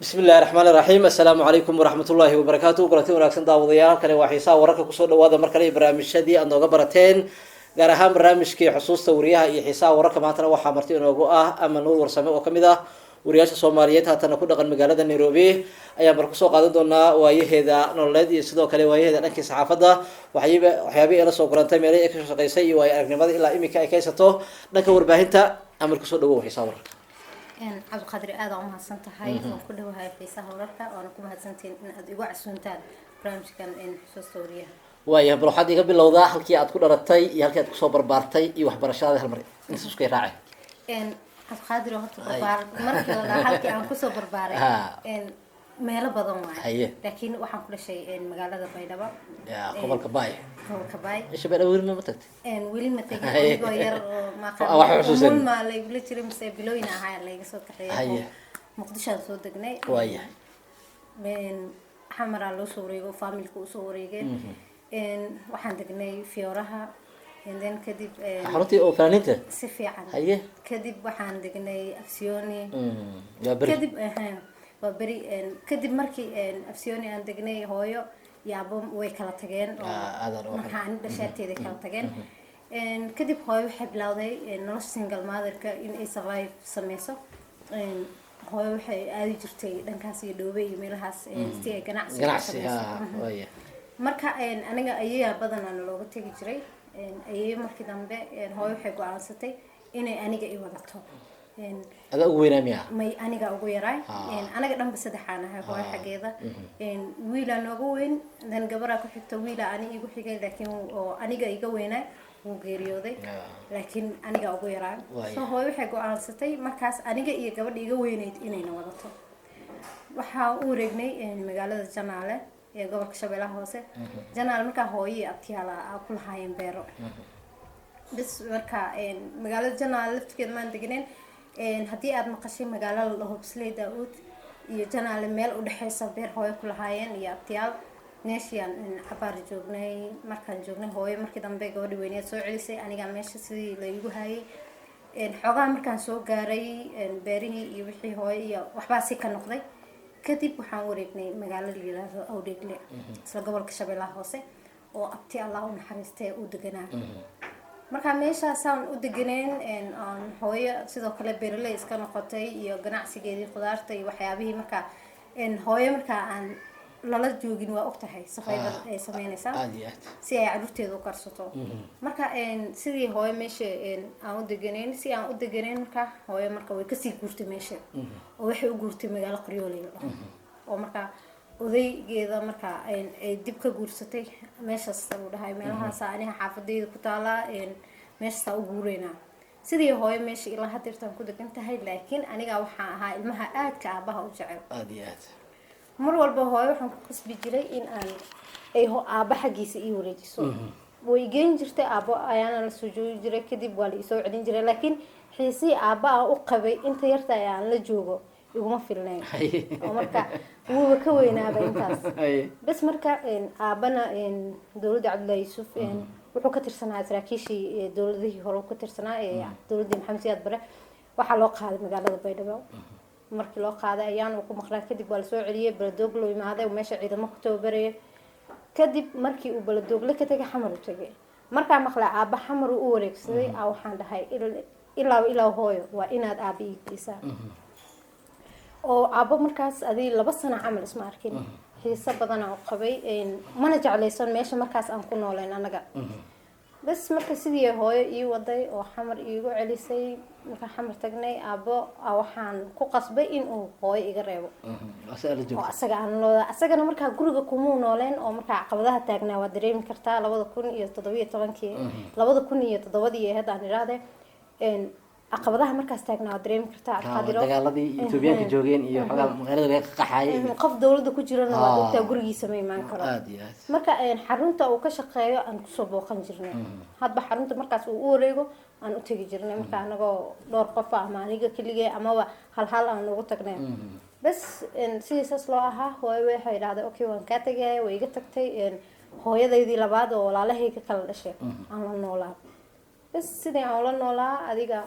Bismi illahi raxmaan iraxiim. Assalaamu calaykum waraxmat ullaahi wabarakaatu. Kulanti wanaagsan, daawadayaal. Halkani waa Xiisaha Wararka. Kusoo dhawaada mar kale iyo barnaamijyadii aad nooga barateen, gaar ahaan barnaamijkii Xusuusta Wariyaha iyo Xiisaha Wararka. Maantana waxaa marti inoogu ah Amal Nuur Warsame oo kamid ah wariyaasha Soomaaliyeed, haatana ku dhaqan magaalada Nairobi. Ayaan bar kusoo qaadan doonaa waayaheeda nololeed iyo sidoo kale waayaheeda dhankii saxaafadda, waxyaba waxyaabihii ay la soo gurantay, meelihii ay ka shaqeysay iyo waayo aragnimada ilaa imika ay ka haysato dhanka warbaahinta. Amal, kusoo dhawow Xiisaha Wararka. Cabdiqaadir, aada umahadsan tahay. Waan ku dhawahay Xiisaha Wararka, waana ku mahadsantihiin in aad igu casuuntaan barnaamijkan Xusuusta Wariyaha. Waayahay, bal waxaad iga bilowdaa halkii aad ku dhalatay iyo halkii aad kusoo barbaartay iyo waxbarashadaada, hal mar intaas isku raace. Cabdiqaadir, horta barbaar markii la dhaho, halkii aan kusoo barbaaray meelo badan waay, laakiin waxaan ku dhashay magaalada Baydhabo. Ya, gobolka Baay. Gobolka Baay. Isha Baydhabo weli ma tagtay? Weli ma tegin. Anigoo yar oo Wax xusuusan. Maaqan laygula jiray mise bilooyin ahaa layga soo kaxeeyay oo Muqdishoaan soo degnay. Xamaraa loo soo wareego, family-ka usoo wareegeen. Waxaan degnay Fiyooraha and then kadib Xaruntii oo fanaaniinta. Si fiican. Kadib waxaan degnay Afsioni. Waa beri. Kadib waa beri. Kadib markii Afsioni aan degnay, hooyo iyo abo way kala tageen oo Ah, aadan oo markaa ani dhashaarteeda kala tageen. Kadib hooyo waxay bilowday nolosha single mother-ka in ay survive sameyso. Hooyo waxay aadi jirtay dhankaas iyo Dhoobe iyo meelahaas si ay ganacsi u ganacsi sameyso. Marka aniga ayeeyaa badanaa looga tegi jiray. Ayeeyo markii dambe hooyo waxay go-aansatay inay aniga i wadato. Adaa ugu weynaa miya? May, aniga ugu yaraay. Anaga dhanba saddexaan ahay hooyo xaggeeda. Wiilaa nooga weyn, dan gabaraa ku xigta, wiilaa ani igu xigay, laakiin oo aniga iga weynaay wuu geeriyooday. Laakiin aniga ugu yaraay. So hooyo waxay go-aansatay markaas aniga iyo gabadha iga weynayd inayna wadato. Waxaa u wareegnay magaalada Janaale ee gobolka Shabeellaha Hoose. Janaale markaa hooyo iyo abtiyaal ku lahaayeen beero bis. Marka magaalada Janaale laftigeeda maan degneen. Haddii aad maqashay magaalo la dhaho Bisley Daa-uud iyo Janaale meel u dhexeysa beer hooyo ku lahaayeen iyo abtiyaal, meeshiaan cabaar joognay. Markaan joognay, hooyo markii dambe gabadhi weyneed soo celisay, anigaa meesha sidii laygu hayay. Xoogaha markaan soo gaaray, beerihii iyo wixii hooyo iyo waxbaa si ka noqday. Kadib waxaan wareegnay magaalo la yiraahdo Awdheegle, isla gobolka Shabeellaha Hoose, oo abti, Allah u naxariistay, u deganaa. Marka meeshaasaan u deganeen. Aan hooyo sidoo kale beeraley iska noqotay iyo ganacsigeedii khudaarta iyo waxyaabihii. Markaa hooyo markaa aan lala joogin, waa ogtahay survival ay sameynaysaa Aada iyo aad. si ay caruurteeda u karsato. Marka sidii hooyo meesha aan u deganeyn, si aan u deganeyn, marka hooyo marka way kasii guurtay meesha oo waxay u guurtay magaalo Qoryooley la dhaho, oo marka odaygeeda marka ay dib ka guursatay. Meeshaas uu dhahay, meelahaasa aniga xaafadeyda ku taalaa, meeshaasaa u guureynaa. Sidii hooyo meesha ilaa hadeertaan ku degan tahay. Laakiin aniga waxaan ahaa ilmaha aadka aabaha u jecel. Aada iyo aad. Mar walba hooyo waxaan ku qasbi jiray in aan ay aabba xaggiisa ii wareejiso. Way geyn jirtay, aabbo ayaana la soo joogi jiray, kadib waa la isoo celin jiray. Laakiin xiisihii aabba aan u qabay inta yarta ee aan la joogo iguma filnayn, oo marka wuuba ka weynaaba intaas. Bas marka aabbana dowladda Cabdullahi Yuusuf wuxuu ka tirsanaa saraakiishii dowladihii hore ka tirsanaa ee dowladdii Maxamed Siyaad Bare. Waxaa loo qaaday magaalada Baydhabo. Markii loo qaaday ayaan uu ku maqlaa, kadib waa lasoo celiyey. Baladoog loo imaaday oo meesha ciidamo ku tababarayay. Kadib markii uu Baladoogle ka tegay, Xamar u tegay. Markaa maqlay aabba Xamar uu u wareegsaday, a waxaan dhahay, ilaa ilaa hooyo, waa inaad aabba ii geysaa. Oo aabbo markaas adii 2 sano camal isma arkin. Xiiso badana u qabay, mana jeclaysan meesha markaas aan ku nooleyn anaga. Bas marka sidii hooyo ii waday oo Xamar iigu celisay. Markaan Xamar tagnay, aabbo waxaan ku qasbay inuu hooyo iga reebo oo asaga aan looda. Asagana markaa guriga kumuu nooleen, oo markaa caqabadaha taagnaa waa dareemi kartaa. 2017-kii, 2007-dii ahayd aan idhaahde, caqabadaha markaas taagnaa waa dareemi kartaa, Cabdiqaadiro. Dagaaladii Etoobiyaanka joogeen iyo xoogaa magaalada laga qaxaayay. Qof dowladda ku jirana waad ogtaa, gurigiisa ma imaan karo. Aada iyo aad. Marka xarunta uu ka shaqeeyo aan kusoo booqan jirnay. Hadba xarunta markaas uu u wareego aan u tegi jirnay, marka anagoo dhowr qof ah ama aniga keligee amaba hal hal aan ugu tagnay. Bas sidii saas loo ahaa, hooyo waxay idhahday, "Okay, waan kaa tegaya." Way iga tagtay. Hooyadaydii labaad oo walaalahayga kala dhashay aan la noolaa. Bas sidii aan ula noolaa, adiga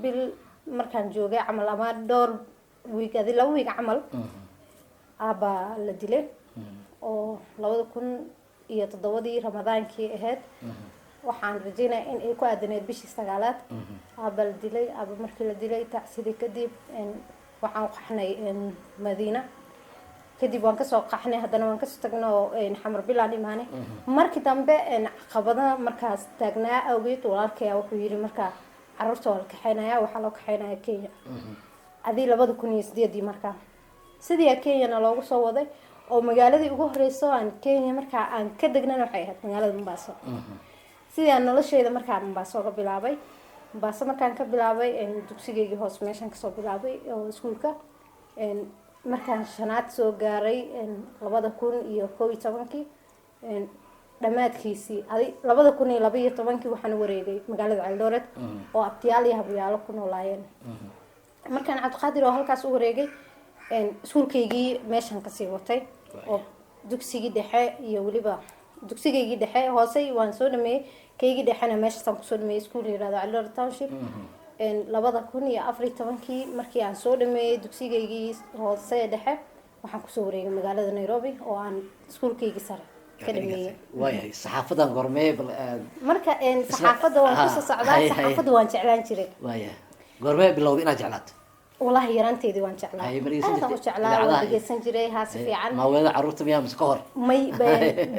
bil markaan joogay camal ama dhowr Wiig adi 2 wiig camal aabbaa la dilay, oo 2007-dii Ramadaankii ahayd. Waxaan rajeynaya in ay ku aadaneed bishii sagaalaad aabba la dilay. Aaba markii la dilay, tacsidii kadib, waxaan u qaxnay Madiina. Kadib waan kasoo qaxnay, haddana waan kasoo tagnay oo Xamar Bilaan imaanay. Markii dambe caqabada markaas taagnaa awgeed, walaalkaya wuxuu yiri markaa caruurta waa la kaxeynaya, waxaa loo kaxeynaya Kenya. Adii 2008-dii markaa sidii Kenyana loogu soo waday, oo magaaladii ugu horeyso aan Kenya markaa aan ka degnana waxay ahayd magaalada Mombaaso. Sidii aan nolosheyda markaa Mombaaso uga bilaabay. Mombaaso markaan ka bilaabay, dugsigeygii hoose meeshaan kasoo bilaabay oo iskuulka. Markaan shanaad soo gaaray 2011-kii dhammaadkiisii, adi 2012-kii, waxaan u wareegay magaalada Ceeldooreed oo abtiyaal iyo habyaalo ku noolaayeen. Markaan, Cabdiqaadir, oo halkaas u wareegay, iskuulkaygii meeshan kasii watay oo dugsigii dhexe iyo weliba dugsigaygii dhexe hoose waan soo dhameeyey, kaygii dhexena meeshaasaan kusoo dhameeyey, iskuul la yirahdo Ceeldooreed Township. 2014-kii markii aan soo dhameeyey dugsigaygii hoose ee dhexe, waxaan kusoo wareegay magaalada Nairobi oo aan iskuulkaygii sare ka dhameeyey. Waayahay, saxaafadan goormee bal Marka saxaafadda waan kusoo socdaa. Hay, hay. Saxaafadda waan jeclaan jiray. Waayahay, goormee bilowday inaad jeclaato? Wallahi yaraanteedii waan jeclaa. Hay, ma dhegeysan Aadaan u jirtay jeclaa, waan idaacadaha? dhegeysan jiray, haa, si fiican. Maaweelada caruurta miyaa mise ka hor? May,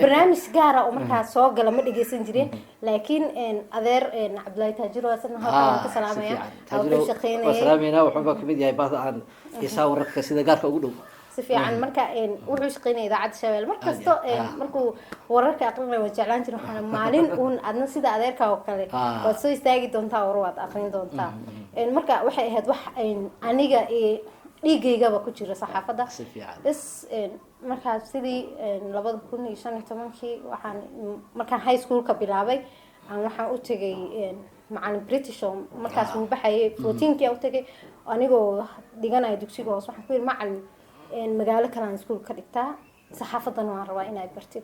barnaamij gaara oo markaa soo gala ma dhegeysan jirin, laakiin adeer Cabdullaahi Taajiro, asna halkan waan ka salaamaya, wuxuu waa shaqeynayay. Salaameynaa, wuxuunbaa kamid yahay bahda aan xiisaha wararka sida gaarka ugu dhow. Si fiican. Marka wuxuu shaqeynaya idaacadda Shabelle mar kasto. Markuu wararka aqrinayo waan jeclaan jiray, waxaana maalin uun adna sida adeerka oo kale waad soo istaagi doontaa, war waad aqrin doontaa. Marka waxay ahayd wax aniga dhiigaygaba ku jira saxaafadda. Si fiican. Bas markaas sidii 2015-kii waxaan markaan high schoolka bilaabay aan waxaan u tegay macalin British oo markaas wuu baxayay 14-kii aan u tegay anigoo dhiganaya dugsiga hoose. Waxaan ku yidhi, "Macalin, magaalo kale aan iskuul ka dhigtaa, saxaafaddana waan rabaa inay bartid."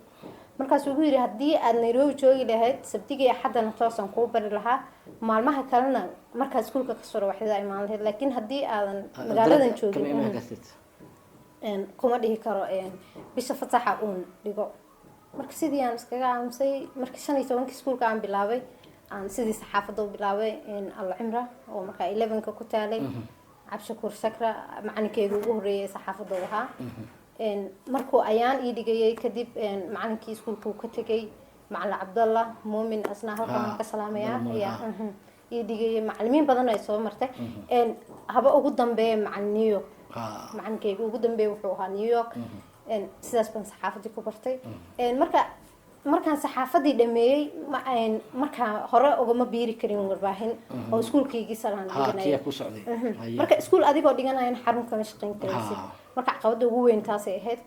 Markaasuu ugu yidhi, "Haddii aad Nairobi joogi lahayd, Sabtigii, Axaddana toosaan kuu bari lahaa, maalmaha kalena markaad iskuulka kasoo rawaxdida imaan lahayd, laakiin haddii aadan magaaladan Kama joogin imaan kartid." Kuma dhihi karo bisha fasaxa uun dhigo. Marka sidii aan iskaga aamusay. Marka 15-kii iskuulka aan bilaabay, aan sidii saxaafadda u bilaabay Alcimra oo markaa 11-ka ku taalay. Cabshakuur Shakra macalinkeyga ugu horreeyay ee saxaafadda u ahaa. Markuu ayaan ii dhigayay kadib, macalinkii iskuulka uu ka tegay, macalin Cabdallah Muumin, asna halkan waan ka salaamayaa, Muumin, ayaa ii dhigayay. Macalimiin badan ay soo martay. Haba ugu dambeeya macalin New York. Macalinkeyga ugu dambeeya wuxuu ahaa New York. Sidaas baan saxaafadii ku bartay. Marka markaan saxaafadii dhameeyey, markaa hore ugama biiri karin warbaahin oo iskuulkaygii salaan dhiganaya. Kiyaa ku socday. Haye. Marka iskuul adigoo dhiganayana xarun kama shaqeyn karaysid. Marka caqabada ugu weyn taasay ahayd.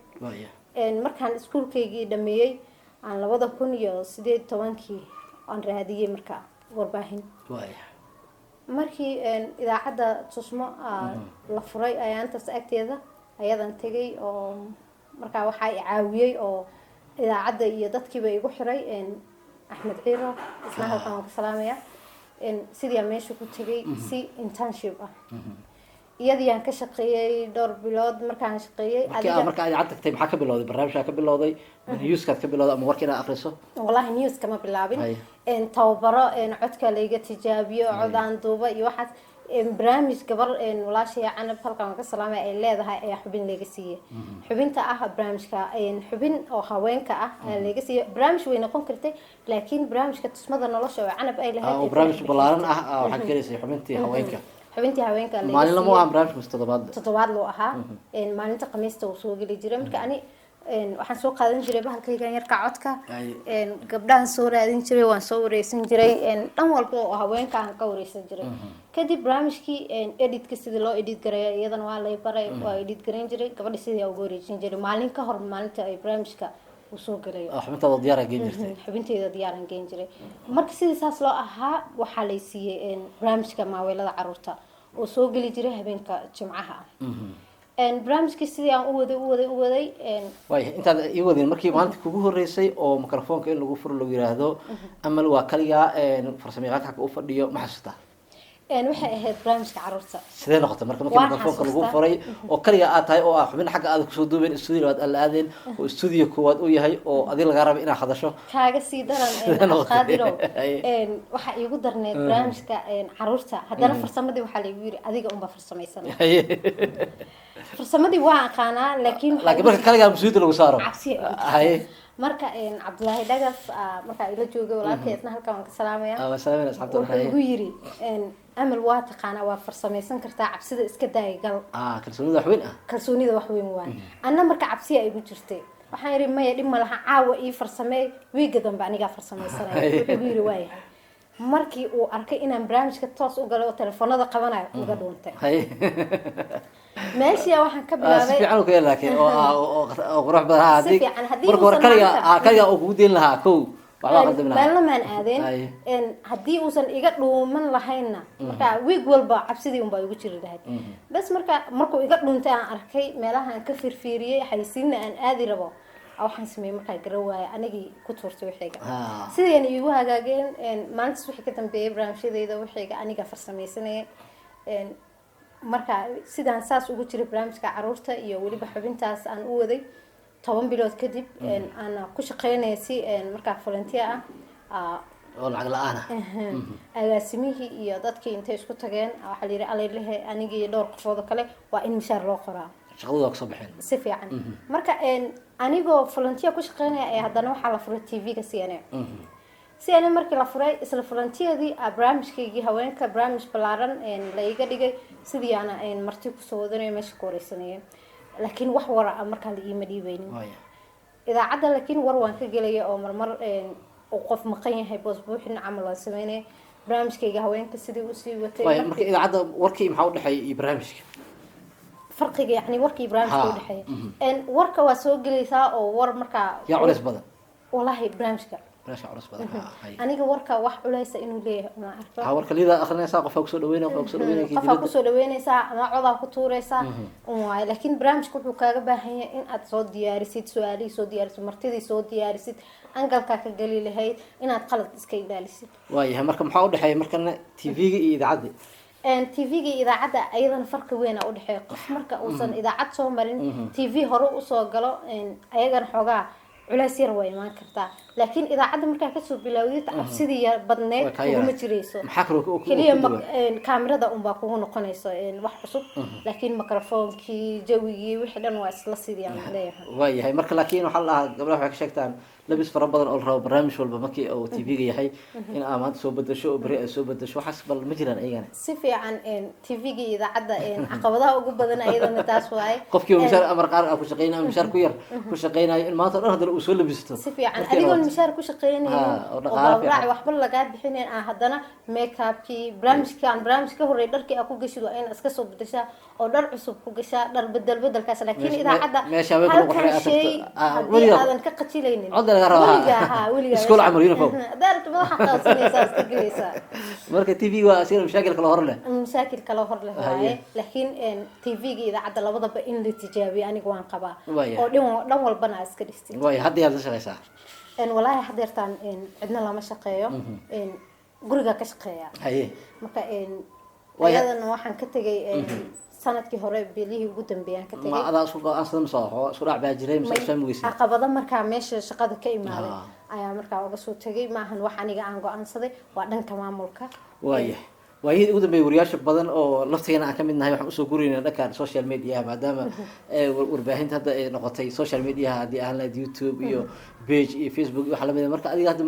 Markaan iskuulkaygii dhameeyey aan 2018-kii aan raadiyey marka warbaahin. Markii idaacadda Tusmo la furay ayaantaas agteeda ayadan tegay, oo markaa waxaa i caawiyey oo idaacadda iyo dadkiiba igu xiray Axmed Ciiro, isna halkan waan ka salaamaya. Sidii aan meesha ku tegay si internship ah, iyadii aan ka shaqeeyey dhowr bilood. Markaan shaqeeyey Markii aad marka idaacad tagtay, maxaa ka bilowday? Barnaamijkaa ka bilowday ma newskaad ka bilowday ama warka inaad akhriso? Wallahi news kama bilaabin. Hay. Tababaro, codka layga tijaabiyo, cod aan duuba iyo waxaas. Barnaamij gabar walaashay Canab, halkan waan ka salaamay, ay leedahay ayaa xubin layga siiyey, xubinta ah barnaamijka, xubin oo haweenka ah ayaa layga siiyey. Barnaamij way noqon kartay, laakiin barnaamijka Tusmada Nolosha oo Canab ay lahayd oo ay ku barnaamij dhex ballaaran bixi ah, waxaad gelaysay xubintii haweenka. Xubintii haweenka layga Maalin lama siiyey. ahan barnaamijka mise toddobaadle? Toddobaad loo ahaa. Maalinta Khamiista uu soo geli jiray. Marka ani waxaan soo qaadan jiray bahalkaygan yarka codka. Gabdhahan soo raadin jiray, waan soo wareysan jiray. Dhan walba oo haweenka aan ka wareysan jiray. Kadib barnaamijkii editka, sidii loo edit gareeyo, iyadana waa lay baray, waa edit gareyn jiray. Gabadha sidii uga wareejin jiray maalin ka hor maalinta ay barnaamijka uu soo gelayo. Xubintaada diyaar geen jirtay. Xubinteyda diyaaran geen jiray. Marka sidii saas loo ahaa, waxaa lay siiyey barnaamijka Maaweelada Caruurta oo soo geli jiray habeenka Jimcaha ah. Barnaamijkii sidii aan u waday, u waday, u waday. Waaya, intaad ii wadin, markii maalinta kugu horreysay oo microfoonka in lagu furo lagu yiraahdo, "Amal, waa kaligaa farsamo yaqaanka xagga u fadhiyo," ma xasuustaa? Waxay ahayd barnaamijka caruurta. Sidee noqotay marka markii Waan mikrofoonka lagu xasuustaa. furay oo kaliya aad tahay oo ah xubin xagga aad kusoo duubeen, studio labaad aan la aadeen oo studio koowaad uu yahay oo adiga lagaa raba inaad hadasho? Kaaga sii daran, Sidee noqotay? Qaadirow, Haye. waxaa iigu darneed barnaamijka caruurta. Haddana farsamadii waxaa laigu yiri adiga unbaa farsamaysan. Farsamadii waa aqaanaa, laakiin waxaa Laakiin marka kaligaa mas-uuliyadda lagu saaro, cabsi ay ugu jirtaa. Marka Cabdulaahi Dhagaf, markaa ila joogay, walaalkay, isna halkan waan ka salaamaya. Ah, waa salaamayna asxaabta. Wuxuu igu yiri, "Amal, waa taqaanaa, waa farsamaysan kartaa, cabsida iska daaya, gal." Ah, kalsoonida wax weyn ah. Kalsoonida wax weyn waay. Anna marka cabsiya igu jirtay, waxaan yidhi, "Maya, dhib ma laha, caawa ii farsamee, wiiga dambe anigaa farsamaysanaya." Wuxuu igu yidhi, "Waayahay." Markii uu arkay inaan barnaamijka toos u galay oo telefoonada qabanayo, uga dhuuntay. Meeshii waxaan ka Si bilaabay. fiican u keen, laakiin oo ah oo qurux badan. Si Haddii fiican. Haddii marka hore uusan kaliga maanta- kaliga uu kugu deyn lahaa, kow waxbaa qaldami lahaa. Meelna maan aadeen. Haddii uusan iga dhuuman lahaynna, marka wiig walba cabsidii unbaa igu jiri lahayd bas. Marka markuu iga dhuuntay aan arkay meelaha aan ka firfiiriyey, xaysiinna aan aadi rabo, waxaan sameeyey markaa garan waaya, anigii ku tuurtay wixayga. Sidayna iigu hagaageen. Maalintaas wixii ka dambeeyay barnaamijyadayda wixayga aniga farsamaysanaya. Marka sidaan saas ugu jiray barnaamijka caruurta iyo weliba xubintaas aan u waday 10 bilood kadib, aan ku shaqeynaya si markaa volunteer ah, oo lacag la-aan ah. Agaasimihii iyo dadkii intay isku tageen, waxaa la yidhi, "Allaylehe, anigii iyo dhowr qofood oo kale waa in mishaar loo qoraa." Shaqadooda waa kasoo baxeen. Si fiican. Marka anigoo volunteer ku shaqeynaya ayaa haddana waxaa la furay TV-ga CNN. CNN markii la furay, isla volunteerdii barnaamijkaygii haweenka barnaamij ballaaran la iga dhigay. Sidii aana marti kusoo wadanayo, meesha ku wareysanaya, laakiin wax wara ah markaa la iima dhiibeynin. Idaacadda laakiin war waan ka gelaya oo marmar uu qof maqan yahay, boos buuxin camal waan sameynaya. Barnaamijkayga haweenka sidii usii watay. Waaya, marka idaacadda warkii maxaa udhexeeya iyo barnaamijka? Farqiga, yani warkii barnaamijka udhexeeya, warka waa soo gelaysaa oo war markaa. Yaa culays badan? Wallahi barnaamijka. Barnaamijka culays badan, ha. Aniga warka wax culeysa inuu leeyahay uma arko. Ha, warka liida akrinaysaa, qofaa kusoo dhaweynaya, qofaa kusoo dhaweynaya kii Qofaa dibadda. kusoo dhaweynaysaa ama codaa ku tuuraysaa un waayo, laakiin barnaamijka wuxuu kaaga baahan yahay in aad soo diyaarisid su-aalihii, soo diyaarisid martidii, soo diyaarisid angalkaa ka geli lahayd, inaad qalad iska ilaalisid. Waayahay, marka maxaa udhexeeya markana TV-ga iyo idaacadda? TV-ga iyo idaacadda ayadana farqi weyn a udhexeeya. Qof marka uusan idaacad soo marin, TV hore usoo galo, ayagana xoogaa culays yar waa imaan kartaa, laakiin idaacadda markaa kasoo bilaawdid, cabsidii yar badneed Way kaa kuguma yaraan. jirayso. Maxaa kaloo Keliya ku duwan? Kaamirada unbaa kugu noqonayso wax cusub, laakiin microfoonkii, jawigii, wixii dhan waa isla sidii aan leeyahay. Waayahay, marka laakiin waxaa la dhahaa gabdhaha waxay ka sheegtaan labis fara badan oo la rabo barnaamij walba markii uu TV-ga yahay in aa maanta soo bedesho oo beri ay soo bedesho. Waxaas bal ma jiraan iyagana? Si fiican. TV-ga iyo idaacadda caqabadaha ugu badan ayadana taas waaye. Qofkii mishaar amar qaar aa ku shaqeynaya ama mishaar ku yar ku shaqeynayo, in maanta o dhan haddana uu soo labisto. Si fiican. Markii Adigoon noqoto. mishaar ku shaqeynaynin oo oo dhaqaale baabraac fiican. waxba lagaa bixinayn, ah haddana makeupkii barnaamijkii aan barnaamij ka horreey dharkii aa ku gashid waa inaad iska soo bedeshaa oo dhar cusub ku gashaa, dhar bedel bedelkaas. Laakiin idaacadda Meesha haweenka lagu halkan xiray aad shay tagto, haddii aadan ka qajilaynin, Cod laga rabaa. Weligaa, ha, weligaa. Iskool camal uniform. Haddaa rabto madaxa qaadsanaysaa, iska gelaysaa. Marka TV waa asigana mashaakil kale hor leh. Mashaakil kale hor leh waaye, laakiin TV-ga iyo idaacadda labadaba in la tijaabiyo aniga waan qabaa oo dhan walbana aad iska dhistid. Waaya, hadda yaad la shaqeysaa? Walaahi hadeertaan cidna lama shaqeeyo, guriga ka shaqeeya. Marka ayadana waxaan ka tegay sanadkii hore, bilihii ugu dambeeyaan ka Ma tegay. adaa isku go-aansada mise waxoo isku dhac baa jiray mise isfahmi weysin? Caqabado markaa meesha shaqada ka imaaday ayaa markaa uga soo tegay. Maahan wax aniga aan go-aansaday, waa dhanka maamulka. Waayahay, waayihii ugu dambeeyay wariyaasha badan oo laftigeena aan ka mid nahay waxaan usoo guraynaa dhankan social media, maadaama warbaahinta hadda ay noqotay social media, haddii ahaan lahayd YouTube iyo page iyo Facebook iyo waxa lamid ah. Marka adiga hadda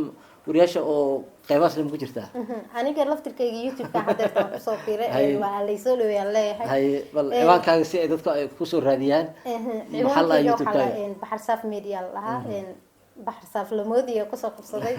wariyaasha oo qeybahaas lama ku jirtaa? Aniga laftirkayga YouTube-ka hadeertaan kusoo fiiray. Waa laysoo dhaweeyaan leeyahay. Haye, bal ciwaankaaga si ay dadka ay kusoo raadiyaan, maxaa la Ciwaankayga waxaa la YouTube-kaaga? Baxar Saaf Media la lahaa, Baxar Saaf Lamoodiya kusoo qabsaday.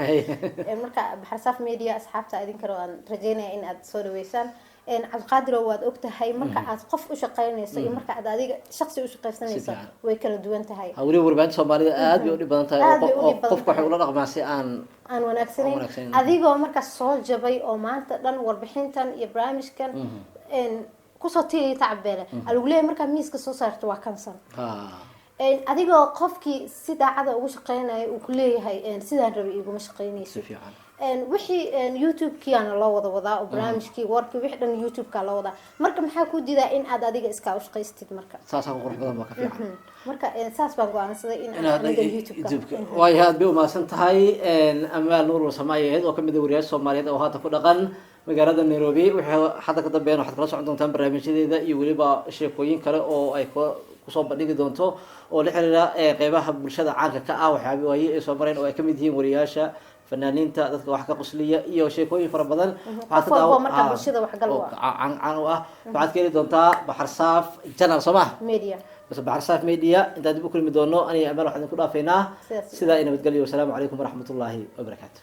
Marka Baxar Saaf Media, asxaabta idin kale aan rajeynaya in aad soo dhaweysaan. Cabdiqaadir, waad ogtahay marka aad qof u shaqeynayso iyo marka aad adiga shaqsi u shaqaysanayso Si fiican. way kala duwan tahay. Ha, weliba warbaahinta Soomaalida aad bay u dhib badan tahay Aad bay oo u oo dhib badan qofka waxay tahay. ula dhaqmaan si aan aan wanaagsanayn. Aan wanaagsanayn. Adigoo markaas soo jabay oo maanta dhan warbixintan iyo barnaamijkan kusoo tiiriya tacbeele alagu leeyahay, markaa miiska soo saarto waa kansal. Adigoo qofkii si daacada ugu shaqeynaya uu ku leeyahay, "Sidaan rabay iguma shaqeynayso." Si fiican. Wixii YouTube-kiiana loo wada wadaa oo barnaamijkii, warkii, wixii dhan YouTube-ka loo wadaa. Marka maxaa ku diidaa in aad adiga iskaa u shaqaystid marka? Saasaa ku qurux badan, baa ka fiican. Marka saas baan go-aansaday in aan inaad aniga YouTube-ka. YouTube-ka. Waayo, aad bay umahadsan tahay Amaal Nuur Warsame ayay ahayd, oo kamid ah wariyaasha Soomaaliyeed oo haatan ku dhaqan magaalada Nairobi. Wixii hadda ka dambeeyana waxaad kala socon doontaan barnaamijyadeeda iyo weliba sheekooyin kale oo ay kusoo bandhigi doonto oo la xiriira qeybaha bulshada caanka ka ah, waxyaaba waaye ay soo mareen oo ay kamid yihiin wariyaasha, fanaaniinta, dadka wax ka qosliya iyo sheekooyin fara badan. Waxaad Qof ka walbo marka bulshada waxgal u oo ah. Caan caan u ah. Waxaad ka heli doontaa Baxarsaaf Channel, soo maha? Media. Bas, Baxarsaaf Media. Intaan dib u kulmi doono, aniga Amaal waxaan idinku dhaafaynaa Sidaas. sidaa iyo nabadgelyo. Wasalaamu calaykum waraxmatullaahi wabarakaatu.